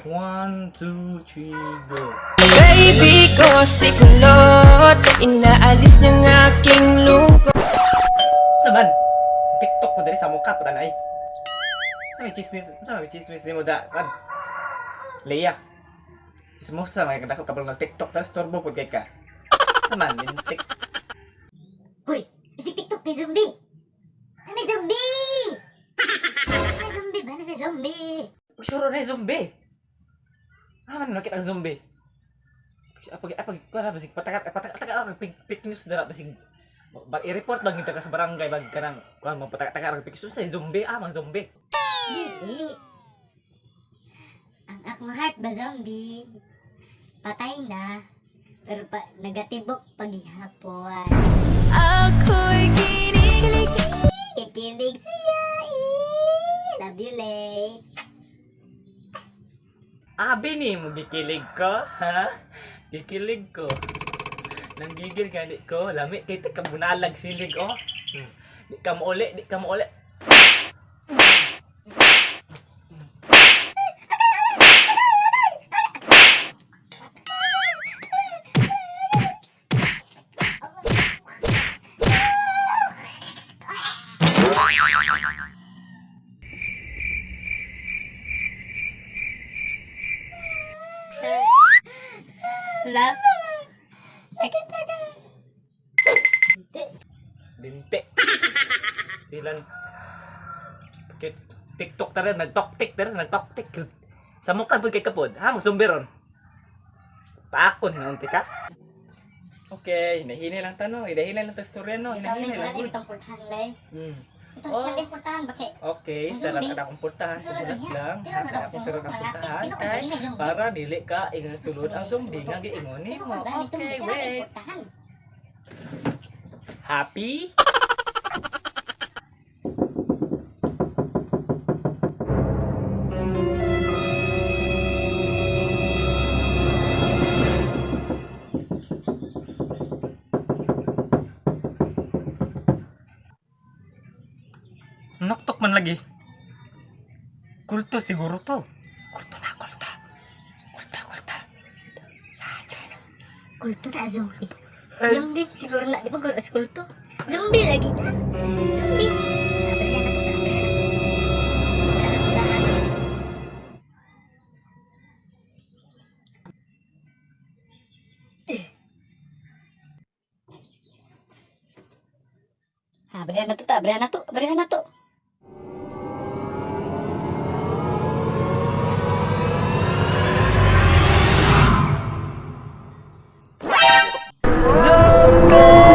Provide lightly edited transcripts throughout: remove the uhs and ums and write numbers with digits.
One, two, three, go. Baby ko si Kulot, inaalis niya ang aking lungkot. Sa man? TikTok ko diri sa mukha pa ay. Sa may chismis, sa may chismis nimo da kan. Leia. Chismosa may kadako kabalo ng TikTok tapos turbo pud kay ka. Sa man lintik. Hoy, isig TikTok kay zombie. Ano zombie? Ano zombie ba? Ano zombie? Sure na zombie. Ah, man nakita ang zombie. Apag apag ko na basig patakat patakat ang fake news dara basig ba i-report bang kita ka sa barangay bag kanang kuan mo patakat ang fake news sa zombie, ah, mang zombie. Dili. Ang akong heart ba zombie? Patay na. Pero pa, nagatibok paghihapon. Ako'y kinikilig. Kikilig siya. Eh. Love you, Lay. Abi ni mo gikilig ko, ha? Gikilig ko. Nanggigil gani ko, lami kay ta kabunalag silig oh. Di ka mo uli, di ka mo uli. Love. Sakit na ka. Hindi. Linti. Stilan. Bakit? TikTok ta rin, nagtoktik ta rin, nagtoktik. Sa mukha pud kay kapod, ha? Magzumbi ron. Paakon, hinaunti ka? Okay, hinahinay lang tano, hinahinay lang ta istorya no, Ikaw hinahinay may lang. sarap itong pultahan, Lay. Ito Oh. sa ating pultahan, bakit? Okay, Ang sarap zombie. na akong pultahan, Sulod sulat niya. lang. Pero Ha, na daw, akong sarap ang sulod, pultahan malapit. kay Tinuod, zombie. para dili ka ingasulod ang zombie nga giingon nimo. Tinuod ba, may zombie Okay, sa ating wait. pultahan. Happy? Noktok man lagi. Kulto siguro to. Kulto na, kulto. Kulto, kulto. Kulto na zombie. Zombie siguro na, di ba kulto kulto? Zombie lagi na. Zombie. Abrihan na to, abrihan na to. Abrihan na to. Abrihan na to, ta, abrihan na to, abrihan na to. Zombie!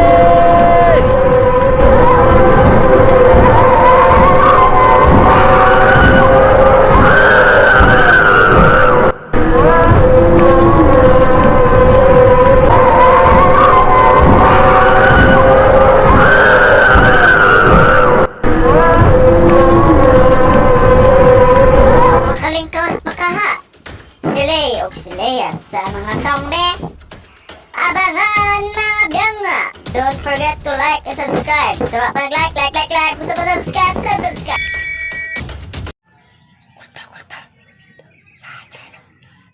Makalingkawas makaha. Silay og silaya sa mga zombie. Abangan mga biyanga. Don't forget to like and subscribe. Sa pa like, like, like, like. Gusto pa subscribe, subscribe.